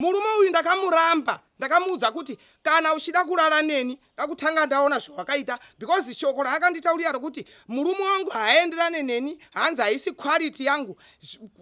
Murume uyu ndakamuramba, ndakamuudza kuti kana uchida kurara neni ndakutanga ndaona zvawakaita because shoko raakanditaurira rokuti murume wangu haaenderane neni, hanzi haisi quality yangu.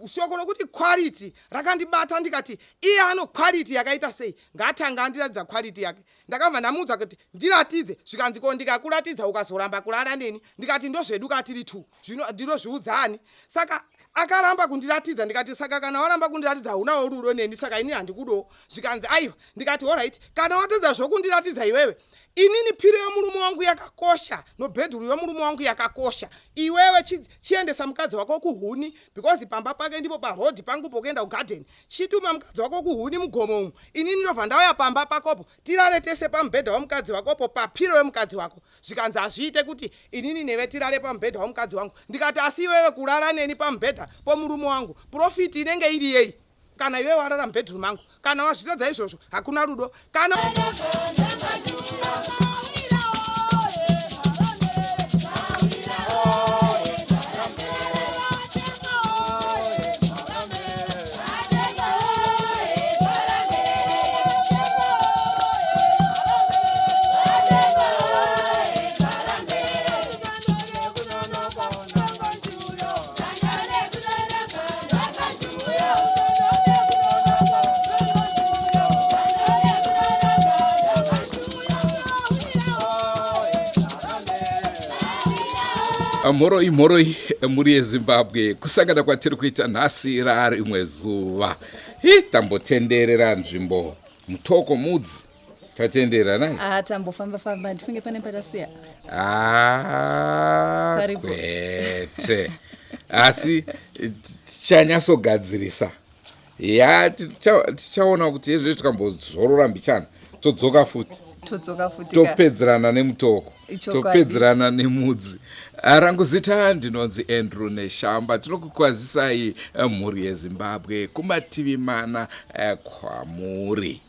Shoko rokuti quality rakandibata ndikati iye ano quality yakaita sei, ngaatanga andiratidza quality yake. Ndakabva ndamuudza kuti ndiratidze, zvikanzi ko ndikakuratidza ukazoramba kurara neni, ndikati ndozvedu ka tiri two, zvino ndinozviudza ani? Saka akaramba kundiratidza, ndikati saka kana waramba kundiratidza haunawo rudo neni, saka ini handikudowo. Zvikanzi aiwa, ndikati horait, kana watadza zvokundiratidza iwewe, inini piro yemurume wangu yakakosha nobhedhuru yemurume wangu yakakosha, iwewe chiendesa mukadzi wako kuhuni because pamba pake ndipo paroad pangu pokuenda kugarden, chituma mukadzi wako kuhuni mugomo umu, inini ndobva ndauya pamba pakopo tirare tese pamubhedha wemukadzi wakopo papiro yemukadzi wako. Zvikanzi hazviite kuti inini neve tirare pamubhedha wemukadzi wangu. Ndikati asi iwewe kurara neni pamubhedha pomurume wangu profit inenge iri yei kana iwewe warara mubedroom mangu? Kana wazvitadza izvozvo hakuna rudo kana Mhoroi mhoroi mhuri yeZimbabwe, kusangana kwatiri kuita nhasi rarimwe zuva. Hi, tambotenderera nzvimbo Mutoko Mudzi, tatenderera nai. Ah, tambofamba famba, ndifunge pane patasiya. Ah, Paripo. kwete asi tichanyasogadzirisa ya tichaona kuti izvezvi tikambozorora mbichana todzoka futi Todzoka futi ka. Topedzerana nemutoko. Ichokwadi. Topedzerana nemudzi. Rangu zita ndinonzi Andrew Neshamba. Tinokukwazisai mhuri yeZimbabwe kumativi mana kwamuri.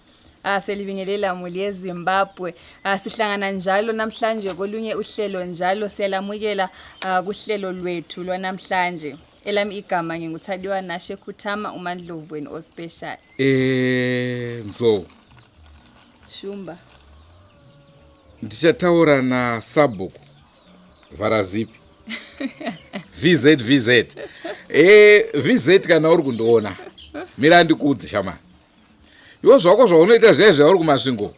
Selibingelela muli yeZimbabwe. Sihlangana njalo namhlanje kolunye uhlelo njalo siyalamukela kuhlelo lwethu lwanamhlanje. Elami igama nginguThadiwa Nashe Khuthama uMandlovu wenu ospecial. Nzou. Shumba. Ndichataura nasabhuku Vharazipi. VZ VZ. VZ kana uri kundiona. Mira ndikuudze shamani. Iwe zvako zvaunoita zviya zvauri kuMasvingo.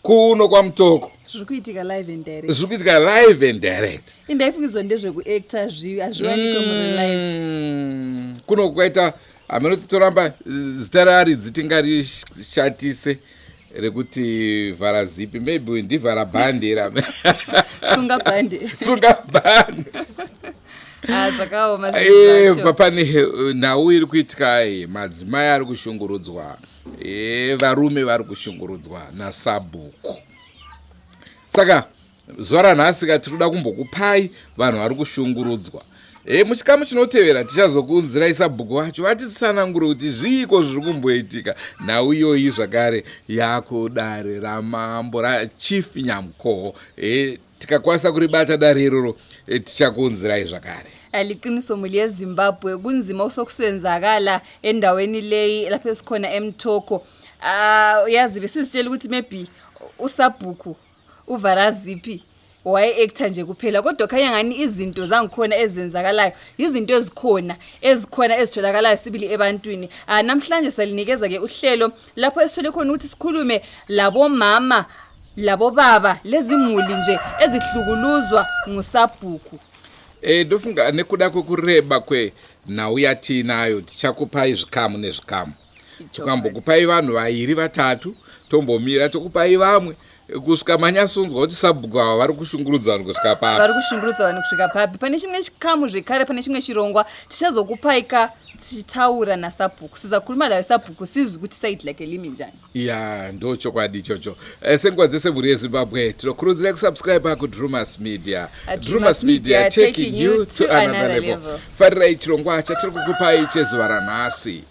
Kuno kwaMutoko. Zviri kuitika live and direct. Zviri kuitika live and direct. Indaifungidzwa ndezvekuacta zvivi hazviwanikwe mm. muri live. Kuno kwaita hameno toramba zita raridzi tingarishatise rekuti vharazipi maybe ndivhara bhandi ra sunga bhandi sunga bhandi. Ah, zvakaoma zvinhu zvacho. Pane nhau iri kuitika, madzimai ari kushungurudzwa, varume vari kushungurudzwa nasabhuku. Saka zuva ranhasi ka tinoda kumbokupai vanhu vari kushungurudzwa. Muchikamu chinotevera tichazokuunzirai sabhuku vacho vatitsanangure kuti zviiko zviri kumboitika. Nhau iyoyi zvakare yakudare ramambo raChief Nyamukoho. Tikakwanisa kuribata dare iroro, tichakuunzirai zvakare. Liqiniso muli yeZimbabwe, kunzima osokusenzakala endaweni leyi lapho esikhona eMtoko. Uyazi besizitshela ukuthi maybe usabhuku uVarazipi waye-actor nje kuphela, kodwa khanya ngani izinto zangikhona ezenzakalayo izinto ezikhona ezikhona ezitholakalayo sibili ebantwini. Namhlanje salinikeza-ke uhlelo lapho esithole khona ukuthi sikhulume labomama labobaba lezimuli nje ezihlukuluzwa ngusabhuku. Ndofunga nekuda kwekureba kwenhau yatiinayo tichakupai zvikamu nezvikamu. Tikambokupai vanhu vairi vatatu, tombomira tokupai vamwe kusvika manyasunzwa kuti sabhuku ava vari kushungurudza vanhu kusvika papi. Vari kushungurudza vanhu kusvika papi. Pane chimwe chikamu zvekare, pane chimwe chirongwa tichazokupai ka tichitaura nasabhuku. Sizakhuluma layo sabhuku sizwe ukuthi side like elimi njani. Ya, ndo chokwadi ichocho. Senguva dzese mhuri yeZimbabwe tinokurudzira kusubscribe kuDrumas Media. Drumas Media, taking you to another level. Farirai chirongwa chatiri kukupai chezuva ranhasi.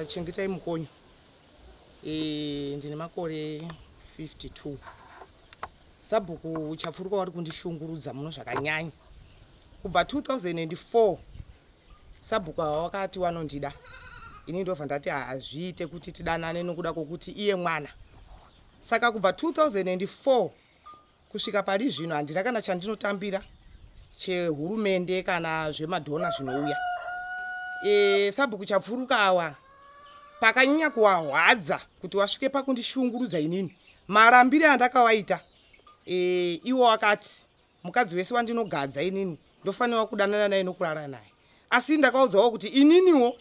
Chengetai Mukonyo. E, ndine makore 52. Sabhuku Chapfuruka wari kundishungurudza muno zvakanyanya. Kubva 2004 sabhuku ava wakati wanondida. Ini ndobva ndati hazviite kuti tidanane nokuda kwokuti iye mwana. Saka kubva 2004 Kusvika pari zvino handina kana chandinotambira chehurumende kana zvemadhona zvinouya. E, sabhuku Chapfuruka awa pakanyanya kuwahwadza kuti wasvike pakundishungurudza inini marambire andakawaita e, iwo wakati mukadzi wese wandinogadza inini ndofanirwa kudanana naye nokurara naye asi ndakaudzawo kuti ininiwo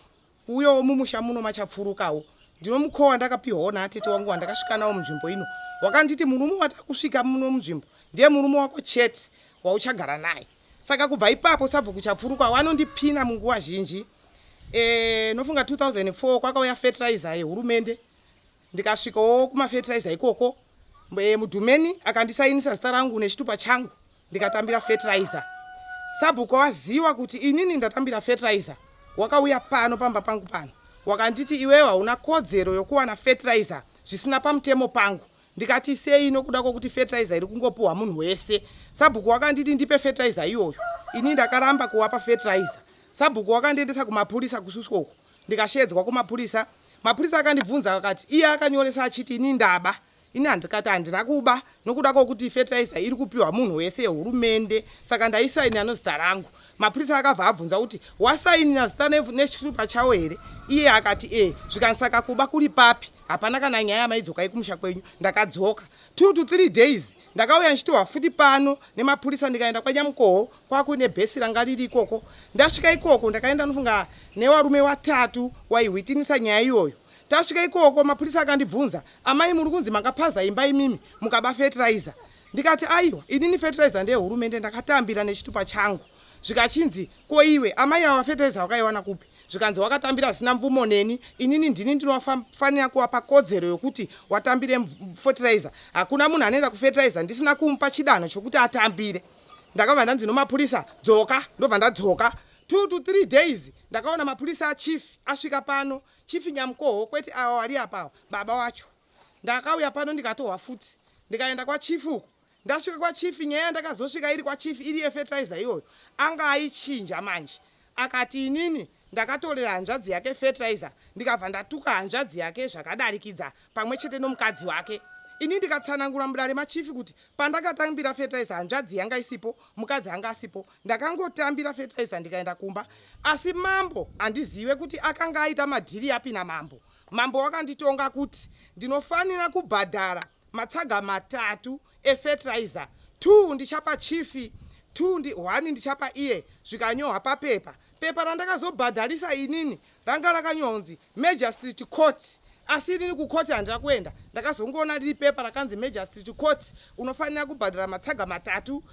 Uyowo mumusha muno machapfurukawo ndinomukowa wandakapihwawo naatete wangu wandakasvika nawo munzvimbo ino wakanditi murume watakusvika muno munzvimbo ndiye murume wako chete wauchagara naye saka kubva ipapo sabhuku chapfuruka wanondipina munguva zhinji e, nofunga 2004 kwakauya fertilizer yehurumende ndikasvikawo kumafetiraiza ikoko e, mudhumeni akandisainisa zita rangu nechitupa changu ndikatambira fertilizer sabhuku waziwa kuti inini ndatambira fertilizer wakauya pano pamba pangu pano wakanditi iwewe hauna kodzero yokuwana fertilizer zvisina pamutemo pangu ndikati sei nokuda kwokuti fertilizer iri kungopuhwa munhu wese sabhuku wakanditi ndipe fertilizer iyoyo ini ndakaramba kuwapa fertilizer sabhuku wakandiendesa kumapurisa kususwa uku ndikasheedzwa kumapurisa mapurisa akandibvunza akati iye akanyoresa achiti ini ndaba ini handikati handina kuba nokuda kwokuti fertilizer iri kupiwa munhu wese yehurumende saka ndaisainira nozita rangu mapurisa akabva abvunza kuti wasainira zita nechitupa chawo here iye akati e zvikanzi saka kuba kuri papi hapana kana nyaya yamaidzokai kumusha kwenyu ndakadzoka 2 to 3 days Ndakauya ndichitohwa futi pano nemapurisa ndikaenda kwaNyamukoho kwakuine bhesi ranga riri ikoko. Ndasvika ikoko ndakaenda nofunga newarume watatu waihwitinisa nyaya iyoyo. Tasvika ikoko mapurisa akandibvunza, amai muri kunzi makapaza imba imimi mukaba fertilizer. Ndikati aiwa inini fertilizer ndeyehurumende ndakatambira nechitupa changu. Zvikachinzi ko iwe amai ava fertilizer wakaiwana kupi? Zvikanzi wakatambira zvisina mvumo neni, inini ndini ndinofanira kuwapa kodzero yokuti watambire fertilizer. Hakuna munhu anoenda kufertilizer ndisina kumupa chidanho chokuti atambire. Ndakabva ndanzi nomapurisa dzoka, ndobva ndadzoka. 2 to 3 days ndakaona mapurisa achief asvika pano, chief Nyamukoho kwete awa wari apa awa, baba wacho. Ndakauya pano ndikatohwa futi ndikaenda kwachief uko Ndasvika kwachief nyaya yandakazosvika iri kwachief iri yefertilizer iyoyo anga aichinja manje akati inini ndakatorera hanzvadzi yake fertilizer ndikabva ndatuka hanzvadzi yake zvakadarikidza pamwe chete nomukadzi wake ini ndikatsanangura mudare machief kuti pandakatambira fertilizer hanzvadzi yanga isipo mukadzi anga asipo ndakangotambira fertilizer ndikaenda kumba asi mambo handizive kuti akanga aita madhiri api namambo mambo wakanditonga kuti ndinofanira kubhadhara Matsaga matatu efertilizer, two ndichapa chief, two ndi, one ndichapa iye zvikanyorwa papepa. Pepa randakazobhadharisa inini ranga rakanyorwa kunzi Magistrate Court asi inini kucourt handina kuenda ndakazongoona riri pepa rakanzi Magistrate Court unofanira kubhadhara matsaga matatu,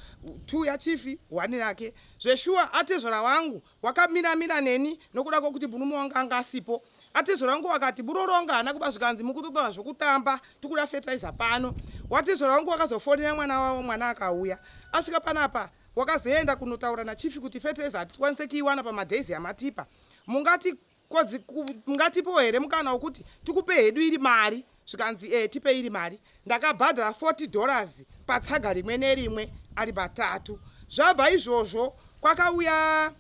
two yachief, one rake. Zveshuwa atezvara wangu wakamira mira neni nokuda kwokuti murume wangu anga asipo. Atezvara wangu wakati buroro wangu haana kuba zvikanzi mukutotora zvokutamba tikuda fertilizer pano. Watezvara wangu wakazofonera mwana wavo mwana akauya. Asvika panapa wakazoenda kunotaura nachief kuti fertilizer hatikwanise kuiwana pamadays amatipa. Mungati kodzi mungatipowo here mukana wokuti tikupe hedu iri mari zvikanzi eh tipe iri mari. Ndakabhadhara 40 dollars patsaga rimwe nerimwe ari matatu. Zvabva izvozvo kwakauya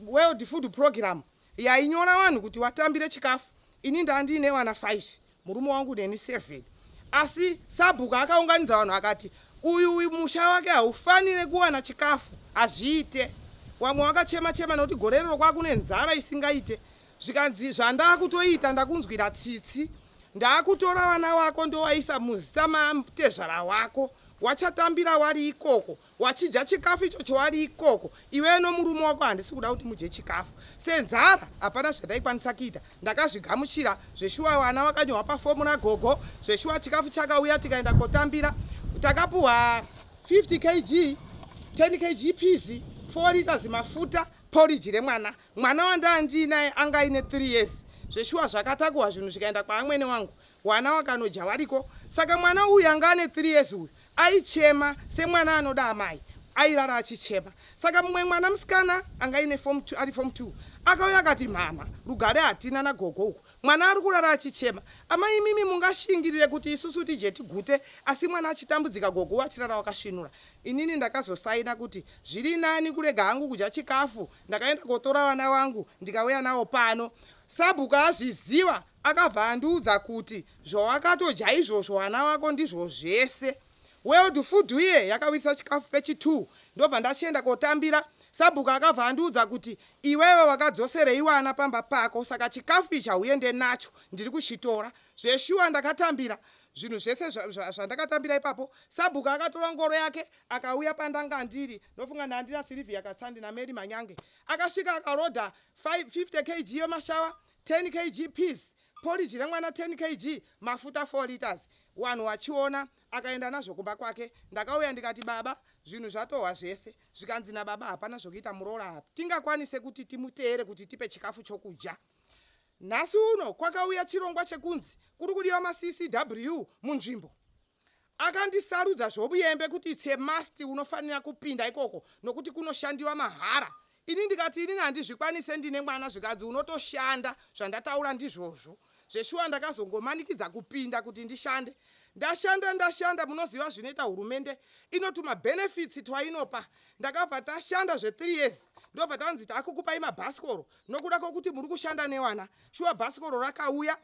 World Food Program Yainyora vanhu kuti watambire chikafu ini ndandiine vana 5 murume wangu neni 7 asi sabhuku akaunganidza vanhu akati uyu uyu musha wake haufanire kuwana chikafu hazviite wamwe wakachema chema nekuti gore riro kwakune nzara isingaite zvikanzi zvandakutoita ndakunzwira tsitsi ndakutora vana wako ndowaisa muzita matezvara wako wachatambira wari ikoko Wachidya chikafu ichocho wari ikoko iwewe nomurume wako handisi kuda kuti mudye chikafu. Senzara hapana zvandaikwanisa kuita ndakazvigamuchira zveshuwa vana vakanyorwa pafomu nagogo zveshuwa chikafu chakauya tikaenda kotambira takapuhwa 50 kg 10 kg peas 4 liters mafuta porridge remwana mwana wandaandiinaye anga aine 3 years zveshuwa zvakatakuhwa zvinhu zvikaenda kwaamwene wangu wana wakanodya wariko saka mwana uyu anga ane 3 years uyu Aichema semwana anoda amai. Airara achichema. Saka mumwe mwana musikana anga aine form two, ari form 2 akauya akati mhamha rugare hatina nagogo uku. Mwana ari kurara achichema. Amai imimi mungashingirire kuti isusu tidye tigute asi mwana achitambudzika gogo vachirara wakasvinura. Inini ndakazosaina kuti zviri nani kurega hangu kudya chikafu. Ndakaenda kotora vana vangu ndikauya nawo pano. Sabhuku azviziva akabva andiudza kuti zvawakatodya izvozvo vana vako ndizvo zvese. World Food iye yakawisa chikafu pechi2 ndobva ndachienda kotambira. Sabhuku akabva andiudza kuti iwewe wakadzoserei wana pamba pako saka chikafu ichi hauende nacho ndiri kuchitora. Zveshuwa ndakatambira zvinhu zvese zvandakatambira ipapo. Sabhuku akatora ngoro yake akauya pandanga ndiri ndofunga ndandina Sylvia Katsandi naMary Manyange. Akasvika akarodha 50 kg yemashawa 10 kg peas porridge remwana 10 kg mafuta 4 liters vanhu vachiona akaenda nazvo kumba kwake. Ndakauya ndikati baba zvinhu zvatohwa zvese zvikanzi nababa hapana zvokuita muroora apa tingakwanise kuti timuteere kuti tipe chikafu chokudya. Nhasi uno kwakauya chirongwa chekunzi kuri kudiwa maCCW munzvimbo. Akandisarudza zvobuyembe kuti it's a must unofanira kupinda ikoko nokuti kunoshandiwa mahara. Ini ndikati inini handizvikwanise ndine mwana zvikanzi unotoshanda zvandataura ndizvozvo. Zveshuwa ndakazongomanikidza kupinda kuti ndishande. Ndashanda ndashanda munoziva zvinoita hurumende inotuma benefits twainopa. Ndakabva tashanda zve3 years ndobva tanzi takukupai mabhasikoro nokuda kwokuti muri kushanda newana. Shuwa bhasikoro rakauya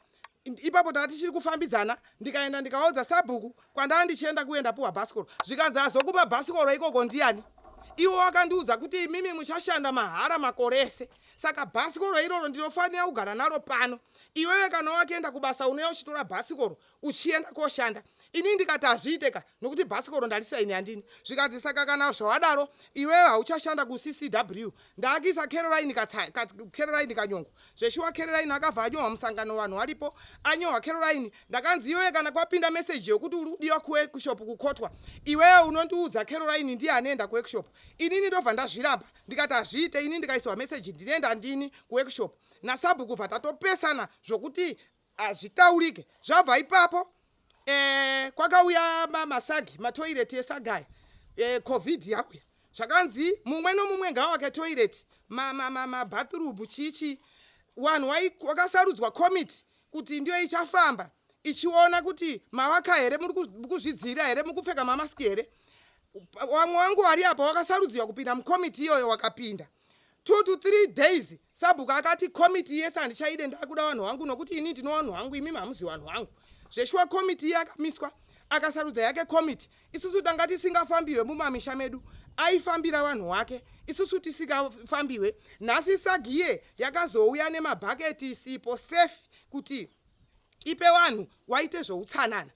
ipapo tanga tichiri kufambidzana ndikaenda ndikaudza sabhuku kwandaa ndichienda kuenda puwa bhasikoro zvikanzi azokupa bhasikoro ikoko ndiani iwo wakandiudza kuti imimi muchashanda mahara makore ese saka bhasikoro iroro ndinofanira kugara naro pano iwewe kana wakuenda kubasa unouya uchitora bhasikoro uchienda koshanda ini ndikati hazviiteka nokuti bhasikoro ndarisaini handini zvikanzi saka kana zvawadaro iwewe hauchashanda kuCCW ndaakisa Caroline Caroline Kanyongo zveshuwa Caroline akabva anyohwa musangano vanhu varipo anyohwa Caroline ndakanzi iwewe kana kwapinda meseji yokuti uri kudiwa kuworkshop kukotwa iwewe unondiudza Caroline ndiye anoenda kuworkshop inini ndobva ndazviramba ndikati hazviite ini ndikaiswa meseji ndinoenda ndini kuworkshop nasabhuku bva tatopesana zvokuti hazvitaurike zvabva ipapo kwakauya masagi matoireti esagaya COVID yauya zvakanzi mumwe nomumwe ngawake toireti mabathroom chichi vanhu wakasarudzwa komiti kuti ndiyo ichafamba ichiona kuti mawaka here muri kuzvidzira here muri kupfeka mamaski here vamwe wangu wari apa wakasarudziwa kupinda mukomiti iyoyo wakapinda 2 to 3 days sabhuku akati komiti yese handichaide ndakuda vanhu vangu nokuti ini ndino vanhu vangu imimi hamuzi vanhu vangu zveshuwa komiti iye akamiswa akasarudza yake komiti isusu tanga tisingafambiwe mumamisha medu aifambira vanhu wake isusu tisingafambiwe nhasi sagiye yakazouya nemabhaketi sipo safe kuti ipe vanhu waite zvoutsanana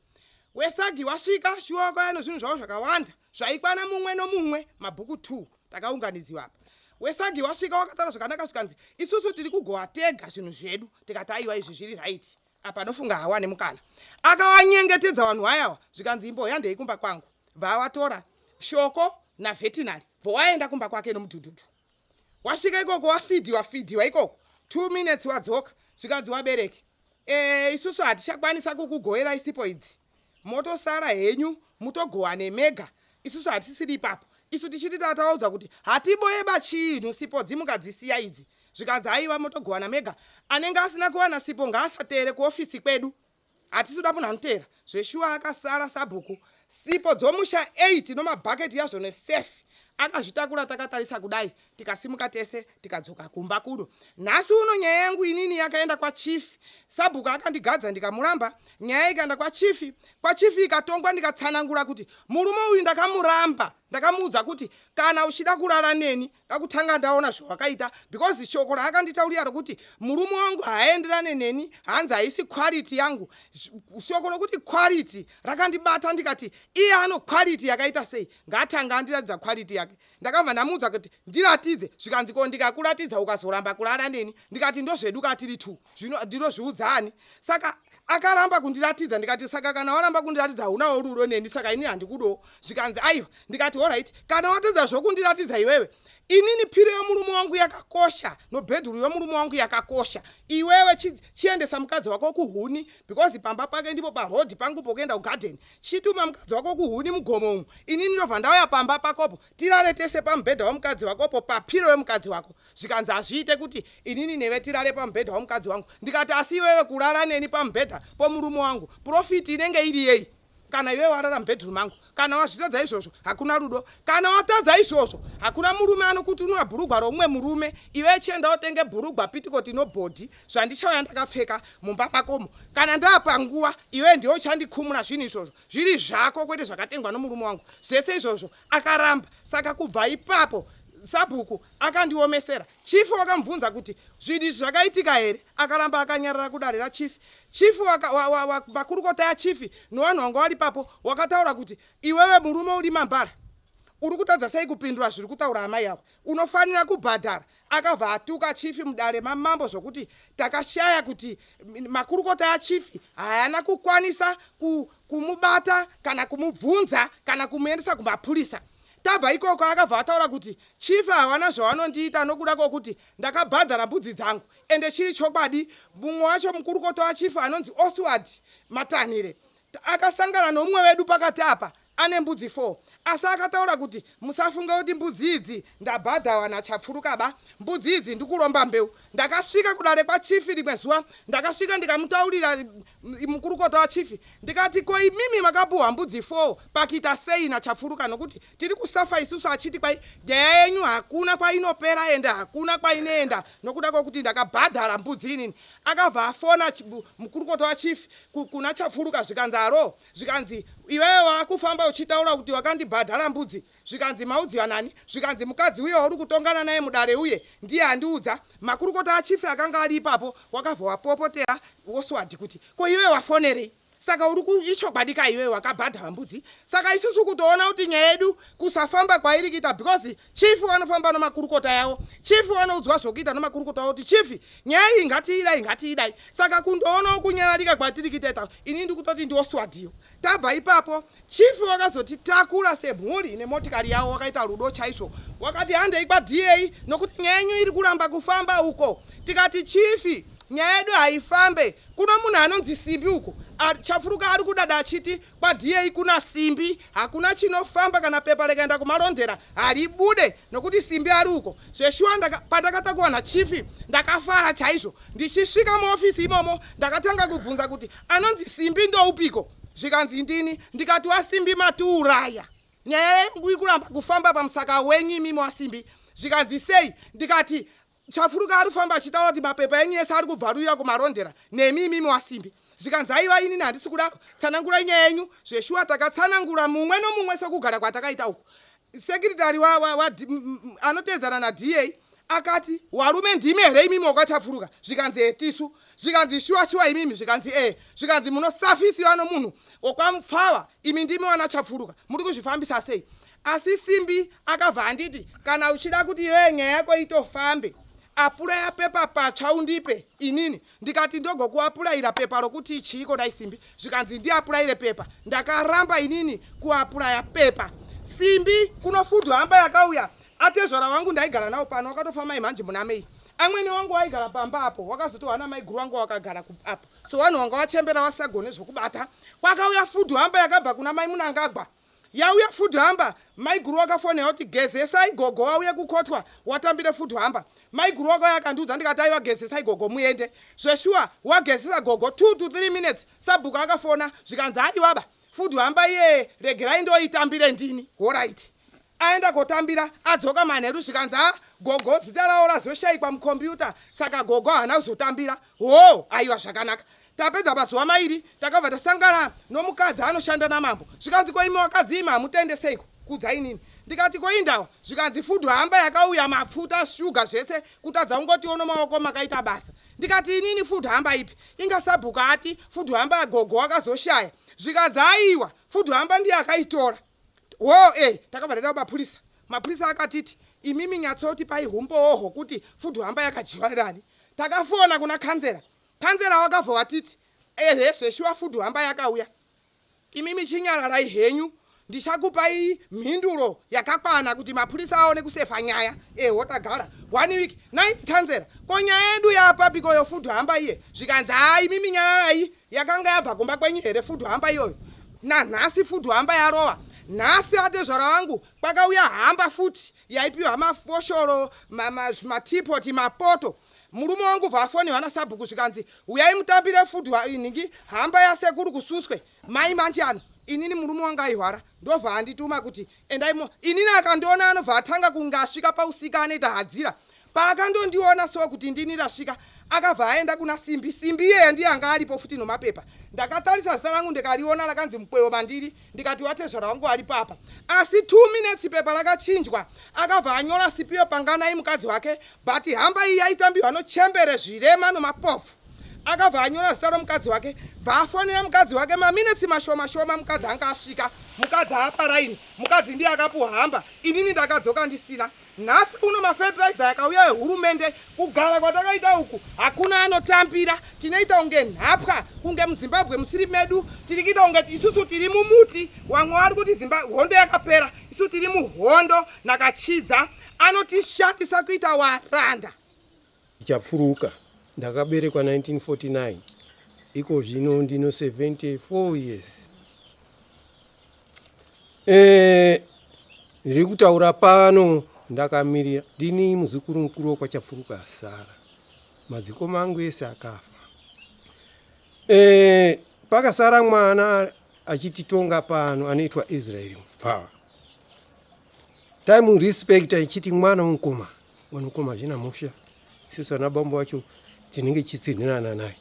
wesagi wasvika shuwa wakauya nezvinhu zvavo zvakawanda zvaikwana mumwe nomumwe mabhuku 2 takaunganidziwa apa wesagi wasvika wakataura zvakanaka zvikanzi isusu tiri kugowa tega zvinhu zvedu tikati aiwa izvi zviri right apa anofunga hawane mukana akawanyengetedza vanhu vayawa zvikanzi imbo yandei kumba kwangu bvawatora shoko navetinary bvowaenda kumba kwake nomudhudhudhu wasvika ikoko wafidhiwa fidhiwa ikoko 2 minutes wadzoka zvikanzi wabereki isusu hatichakwanisa kukugowerai isipo idzi motosara henyu mutogowa nemega isusu hatisisiri ipapo isu tichiti tataudza kuti hatiboyeba chinhu sipo dzimukadzisiya idzi zvikanzi aiwa motogowana mega anenge asina kuwana sipo ngaasateere kuofisi kwedu hatisi kuda munhu anoteera zveshuwa akasara sabhuku sipo dzomusha 8 nomabhaketi yazvo nesefi akazvitakura takatarisa kudai tikasimuka tese tikadzoka kumba kuno nhasi uno nyaya yangu inini yakaenda kwachifi sabhuku akandigadza ndikamuramba nyaya ikaenda kwachifi kwachifi ikatongwa ndikatsanangura kuti murume uyu ndakamuramba ndakamuudza kuti kana uchida kurara neni ndakutanga ndaona zvawakaita because shoko raakanditaurira rokuti murume wangu haaenderane neni hanzi haisi quality yangu shoko rokuti quality rakandibata ndikati iye ano quality yakaita sei ngaatanga andiratidza quality yake ndakabva ndamuudza kuti ndiratidze zvikanzi ko ndikakuratidza ukazoramba kurara neni ndikati ndozvedu katiri two zvino ndinozviudzani saka akaramba kundiratidza ndikati saka kana waramba kundiratidza haunawo rudo neni saka ini handikudowo zvikanzi aiwa ndikati Ndikati alright, kana watadza zvokundiratidza iwewe, inini pillow yomurume wangu yakakosha, nobhedhuru yomurume wangu yakakosha. Iwewe chiendesa mukadzi wako kuhuni, because pamba pake ndipo parodhi pangu pokuenda kugadheni. Chituma mukadzi wako kuhuni mugomo umu, inini ndobva ndauya pamba pakopo, tirare tese pamubhedha wemukadzi wakopo, papillow yemukadzi wako. Zvikanzi hazviite kuti inini neve tirare pamubhedha wemukadzi wangu. Ndikati asi iwewe kurara neni pamubhedha pomurume wangu, profit inenge iri yei kana iwewe warara mubhedhuru mangu? Kana wazvitadza izvozvo, hakuna rudo. Kana watadza izvozvo, hakuna murume anokuti unwa bhurugwa romumwe murume. Iwe chienda utenge bhurugwa, pitikoti nobhodhi zvandichauya ndakapfeka mumba makomo. Kana ndapa nguva, iwe ndiwe uchandikumura zvinhu izvozvo zviri zvako, kwete zvakatengwa nomurume wangu. Zvese izvozvo akaramba. Saka kubva ipapo sabhuku akandiomesera. Chief wakamubvunza kuti zvinhu izvi zvakaitika here, akaramba akanyarara kudare rachief. Chief makurukota yachief nevanhu vanga vari papo wakataura kuti iwewe murume uri mambara, uri kutadza sei kupindura zviri kutaura amai avo? Unofanira kubhadhara. Akabva atuka chief mudare mamambo zvokuti takashaya kuti makurukota achief haana kukwanisa kumubata kana kumubvunza kana kumuendesa kumapurisa. Tabva ikoko, akabva ataura kuti chief havana zvavanondiita nokuda kwokuti ndakabhadhara mbudzi dzangu. Ende chiri chokwadi, mumwe wacho mukurukota wachief anonzi Oswald Matanhire akasangana nomumwe wedu pakati apa ane mbudzi 4, asi akataura kuti musafunga kuti mbudzi idzi ndabhadharwa nachapfurukaba, mbudzi idzi ndikuromba mbeu. Ndakasvika kudare kwachief rimwe zuva, ndakasvika ndikamutaurira mukurukota wachief, ndikati ko imimi makapuhwa mbudzi 4 pakuita sei nachapfuruka, nokuti tiri kusafa isusu? Achiti kwai nyaya yenyu hakuna kwainopera ende hakuna kwainoenda nokuda kwokuti ndakabhadhara mbudzi inini. Akabva afona mukurukota wachief kuna Chapfuruka, zvikanzi aro, zvikanzi iwewe waakufamba uchitaura kuti wakandibhadhara mbudzi. Zvikanzi maudziwa nani? Zvikanzi mukadzi uye wauri kutongana naye mudare uye ndiye andiudza. Makurukota achief akanga ari ipapo wakabva wapopotera Oswald kuti ko iwe wafonerei? Saka uri ichokwadi ka iwewe wakabhadhara mbudzi? Saka isusu kutoona kuti nyaya yedu kusafamba kwairi kuita, because chief vanofamba nomakurukota yavo. Chief vanoudzwa zvokuita nomakurukota avo kuti chief, nyaya iyi ngatiidai, ngatiidai. Saka kundoonawo kunyararika kwatiri kuita, ini ndikutoti ndiOswaldyo. Tabva ipapo, chief wakazotitakura semhuri nemotikari yavo, wakaita rudo chaizvo, wakati handei kwaDA nokuti nyaya yenyu iri kuramba kufamba uko. Tikati chief, nyaya yedu haifambe, kuno munhu anonzi Simbi uko. Chapfuruka ari kudada achiti kwaDA kuna Simbi hakuna chinofamba, kana pepa rikaenda kumarondera haribude nokuti Simbi ari uko. Zveshuwa, pandakatakuwa nachief ndakafara chaizvo. Ndichisvika muofisi imomo, ndakatanga kubvunza kuti anonzi Simbi ndoupiko? Zvikanzi ndini. Ndikati waSimbi, matiuraya, nyaya yangu ikuramba kufamba pamusaka wenyu imimi waSimbi. Zvikanzi sei? Ndikati Chapfuruka ari kufamba achitaura kuti mapepa enyu ese ari kubvarurira kumarondera nemi imimi waSimbi. Zvikanzi aiva, inini handisi kudaro, tsanangurai nyaya yenyu. Zveshuwa, takatsanangura mumwe nomumwe sekugara kwatakaita uku. Secretary anotedzana naDA akati warume ndimi here imimi wakachapfuruka? Zvikanzi etisu. Zvikanzi shuwa shuwa imimi? Zvikanzi e. Zvikanzi munosafisiwa nomunhu wokwamupfava, imi ndimi wanachapfuruka, muri kuzvifambisa sei? Asi Simbi akabva anditi kana uchida kuti iwewe nyaya yako itofambe, apply pepa patsva undipe inini. Ndikati ndogokuapplyira pepa rokuti chiiko dai Simbi? Zvikanzi ndiapplyire pepa. Ndakaramba inini kuapplya pepa. Simbi kuno food hamper yakauya, atezvara wangu ndaigara nawo pano wakatofa mai mhanji muna May. Amwene wangu waigara pamba apo, wakazotowana maiguru wangu wakagara apo, so vanhu vanga vachembera vasagone zvokubata. Kwakauya food hamper yakabva kuna mai Munangagwa. Yauya food hamper, maiguru wakafonera kuti gezesai gogo wauye kukotwa watambire food hamper. Maiguru wakauya akandiudza, ndikati aiwa, gezesai gogo muende. Zveshuwa, wagezesa gogo 2 to 3 minutes, sabhuku akafona, zvikanzi aiwaba, food hamper iye regerai ndoitambire ndini. Alright, aenda kotambira, adzoka manheru, zvikanzi a gogo zita ravo razoshayikwa mukombiyuta, saka gogo haana kuzotambira. Ho, aiwa, zvakanaka. Tapedza mazuva mairi, takabva tasangana nomukadzi anoshanda namambo. Zvikanzi ko imi wakadzi imi hamutendeseiko kudza inini? Ndikati ko indawa? Zvikanzi food hamper yakauya, mafuta, shuga, zvese, kutadza kungotiwo nomaoko makaita basa. Ndikati inini food hamper ipi? Inga sabhuka ati food hamper gogo wakazoshaya. Zvikanzi aiwa, food hamper ndiye akaitora. Wo e takabva taenda kumapurisa. Mapurisa akatiti imimi nyatsoti paihumbowo hwokuti food hamper yakadyiwa nani. Takafona kuna kanzera. Kanzera wakabva watiti ehe, zveshuwa food hamper yakauya, imimi chinyararai henyu. Ndichakupai mhinduro yakakwana kuti mapurisa aone kusefa nyaya. Eho, tagara one week nai kanzera, ko nyaya yedu yapapiko yofood hamper iye? Zvikanzi, "Hai, mimi nyararai, yakanga yabva kumba kwenyu here food hamper iyoyo?" Nanhasi food hamper yarova. Nhasi atezvara vangu kwakauya hamper futi yaipiwa mafoshoro, matipoti, mapoto. Murume wangu bva vana sabhuku, zvikanzi, "Uyai mutambire food nhingi, hamper yasekuru kususwe." Mai Manjano, inini murume wangu aihwara, ndobva andituma kuti endaimo. Inini akandiona anobva atanga kunge asvika pausika, anoita hadzira. Paakandondiona so kuti ndini rasvika, akabva aenda kuna Simbi. Simbi iyeye ndiye anga aripo futi nomapepa. Ndakatarisa zita rangu, ndikariona rakanzi Mukwewo Mandiri. Ndikati, "Watezvara wangu ari papa." Asi 2 minutes pepa rakachinjwa, akabva anyora Sipiyo Panganai, mukadzi wake. But hamper iyi yaitambiwa nochembere, zvirema nomapofu. Akabva anyora zita romukadzi wake, bva afonera mukadzi wake. Maminetsi mashoma shoma mukadzi anga asvika, mukadzi aparaini, mukadzi ndiye akapuhwa hamper. Inini ndakadzoka ndisina. Nhasi uno mafetiraiza yakauya yehurumende, kugara kwatakaita uku hakuna anotambira. Tinoita kunge nhapwa, kunge muZimbabwe musiri medu. Tiri kuita kunge isusu tiri mumuti. Vamwe vari kuti hondo yakapera, isu tiri muhondo. Nakachidza anotishandisa kuita waranda. Chapfuruka, ndakaberekwa 1949, iko zvino ndino 74 years. Ndiri kutaura pano ndakamirira, ndini muzukuru mukuru wekwaChapfuruka asara. Madzikoma angu ese akafa. Pakasara mwana achititonga pano anoitwa Israeri Mupfava. Taimurespecta ichiti mwana womukoma, mwana womukoma hazvina mhosva, isusu ana bambo vacho tinenge tichitsinhirana naye.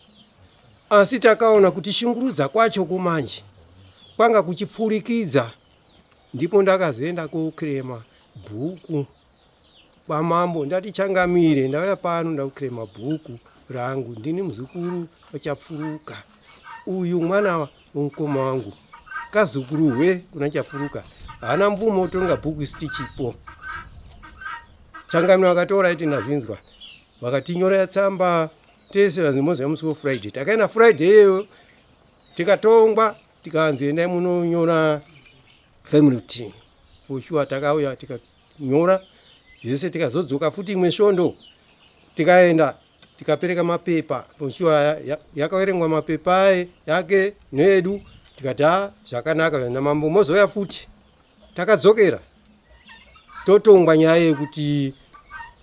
Asi takaona kuti shungurudza kwacho kumanje kwanga kuchipfurikidza. Ndipo ndakazoenda koclaima bhuku kwamambo. Ndati, "Changamire, ndauya pano, ndakuclaima bhuku rangu. Ndini muzukuru waChapfuruka, uyu mwana womukoma wangu kazukuruhwe kuna Chapfuruka, haana mvumo otonga bhuku isi tichipo." Changamire vakatora iti ndazvinzwa, vakatinyorera tsamba tese. Vanzi, "Moziva musi weFriday." Takaenda Friday iyeyo, tikatongwa, tikanzi, "Endai munonyora family tree." For sure takauya tikanyora zvese, tikazodzoka futi imwe svondo, tikaenda tikapereka mapepa. For sure yakaverengwa mapepa aye yake needu, tikati, "Ha, zvakanaka namambo, mozoya futi." Takadzokera, totongwa nyaya yekuti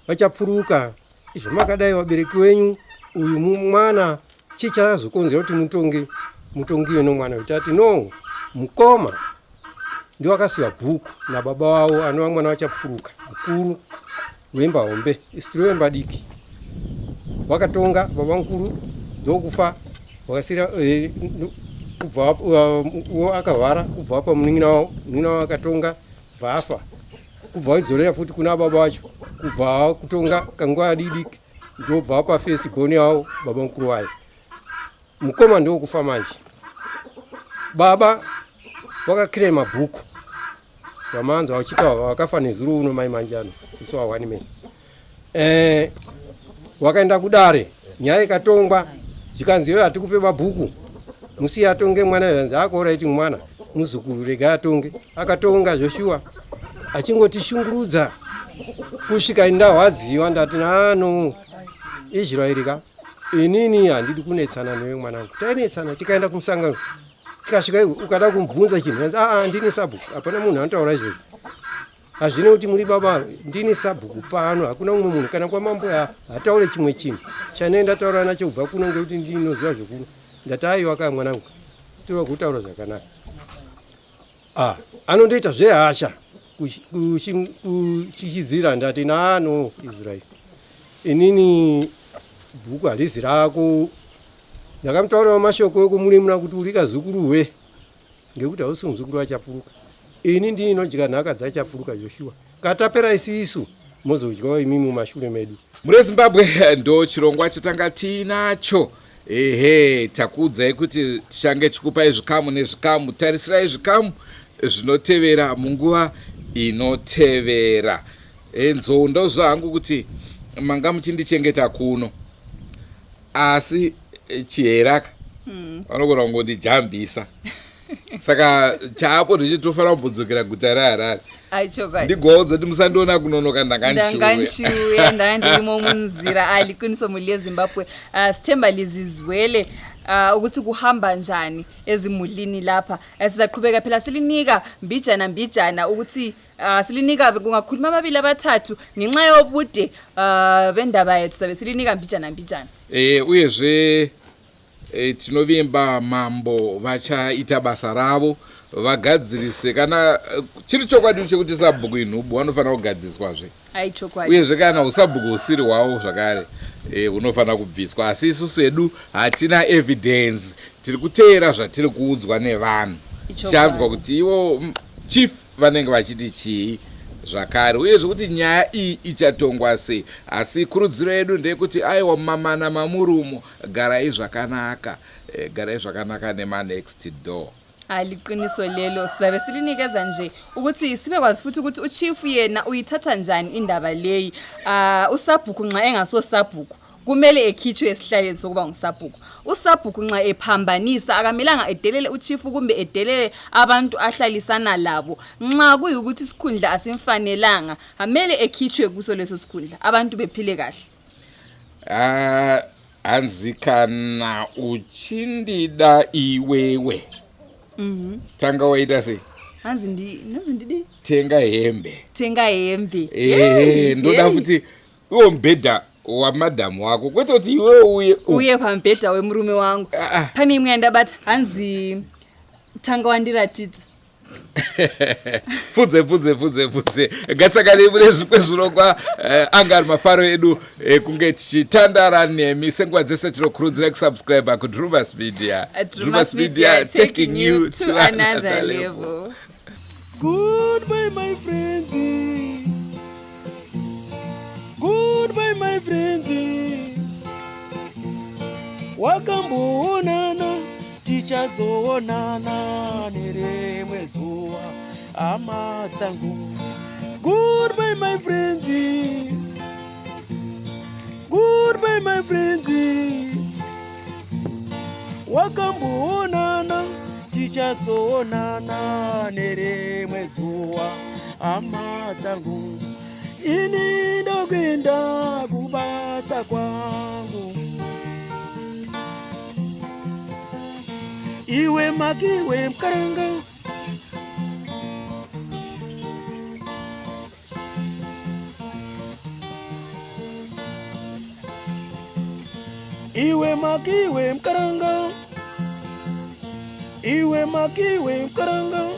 vachapfuruka izvo makadai vabereki wenyu, uyu mwana chichazokonzera kuti mutonge mutongiwe nomwana. Kuti ati no, mukoma ndiwo akasiwa bhuku nababa wavo anova mwana wachapfuruka mukuru wemba hombe, isu tiri wemba diki. Wakatonga baba mukuru ndokufa, wakasira kubva akahwara, kubva apa munin'ina wavo. Munin'ina wavo akatonga, bva afa, kubva waidzorera futi kuna baba vacho, kubva kutonga kanguva diki, ndobva apa first born yavo baba mukuru wayo. Mukoma ndokufa manje, baba vakaclaima bhuku vamanzwa vachitaura vakafa nezuro uno mai Manjano musi wa1 May. Wakaenda kudare, nyaya ikatongwa, zvikanzi, "Iwe hatikupe mabhuku, musiye atonge mwana." Zvanzi, "Akoraiti mwana muzukuru, rega atonge." Akatonga Joshua achingotishungurudza kusvika ndahwadziwa. Ndati, "Nano Israeri ka, inini handidi kunetsana newe mwanangu." Tainetsana, tikaenda kumusangano, tikasvika, ukada kumubvunza chinhu, anzi, "Aa, ndini sabhuku, hapana munhu anotaura izvozvo. Hazvine kuti muri baba, ndini sabhuku pano, hakuna mumwe munhu kana kwamambo hataure chimwe chinhu chanoenda taura nacho kubva kuno, ngekuti ndinoziva zvekuno." Ndati, "Aiwa ka mwanangu, tinoda kutaura zvakanaka." Ah, anondoita zvehasha kuchichidzira. Ndati, "Nano Israeri, inini bhuku harizi rako." Ndakamutaurirawo mashoko ekumurimura kuti uri kazukuruwe, ngekuti hausi muzukuru wachapfuruka. Ini ndinodya nhaka dzachapfuruka Joshua. Katapera isisu, mozodyawo imi mumashure medu. Mune Zimbabwe, ndo chirongwa chatanga tiinacho. Ehe, takuudzai kuti tichange chikupai zvikamu nezvikamu. Tarisirai zvikamu zvinotevera munguva inotevera. Nzou, ndozva hangu kuti manga muchindichengeta kuno, asi chiheraka vanogona kungondijambisa. Saka chaapo ndichiti tofanira kumbodzokera guta reHarare. Aichokwadi. Ndigovaudza kuti musandiona kunonoka ndanga Ndanga ndichiuya. ndichiuya, ndanga ndirimo munzira. Aliqiniso muli yeZimbabwe. Sithemba lizizwele ukuthi kuhamba njani ezimulini lapha. Sizaqhubeka phela silinika mbijana mbijana ukuthi silinika kungakhuluma ababili abathathu ngenxa yobude bendaba yethu sabe silinika mbijana mbijana. Uyezve tinovimba mambo vachaita basa ravo vagadzirise kana chiri chokwadi chekuti sabhuku inhubu vanofanira kugadziswazve. Aichokwadi. Uyezve kana usabhuku husiri hwavo zvakare hunofanira kubviswa. Asi isusu hedu hatina evidence, tiri kuteera zvatiri kuudzwa nevanhu. Tichanzwa kuti ivo chief vanenge vachiti chii zvakare, uyezve kuti nyaya iyi ichatongwa sei. Asi kurudziro yedu ndeyekuti aiwa, mumamana mamurumo garai zvakanaka, garai zvakanaka nemanext door. Aliqiniso lelo. Sizabe silinikeza nje ukuthi sibekwazi futhi ukuthi uchief yena uyithatha njani indaba leyi. Usabhuku nxa engasosabhuku kumele ekhitshwe esihlaleni sokuba ngusabhuku. Usabhuku nxa ephambanisa akamelanga edelele uchief kumbe edelele abantu ahlalisana labo. Nxa kuyikuthi isikhundla asimfanelanga amele ekhitshwe kuso leso sikhundla, abantu bephile kahle. Hanzi kana uchindida iwewe, tanga waita sei? Hanzi hanzi ndidi Tenga hembe. Tenga hembe. Ndoda futi iwo mubhedha wamadhamu wako, kwete kuti iwewe uye Uye pamubhedha wemurume wangu. Pane imwe yandabata, hanzi tanga wandiratidza. Pfudze pfudze pfudze pfudze. Ngatisangane mune zvimwe zvirongwa. Anga ari mafaro edu kunge tichitandara nemi senguva dzese. Tinokurudzira kusubscribe kuDrumas Media. Drumas Media, taking you to another level. Goodbye, my friends. Goodbye, my friends. Wakamboonana, tichazoonana nerimwe zuva, hama dzangu. Goodbye, my friends. Goodbye, my friends. Wakamboonana, tichazoonana nerimwe zuva, hama dzangu. Ini ndokuenda kubasa kwangu. Iwe makiwe mukaranga. Iwe makiwe mukaranga. Iwe makiwe mukaranga.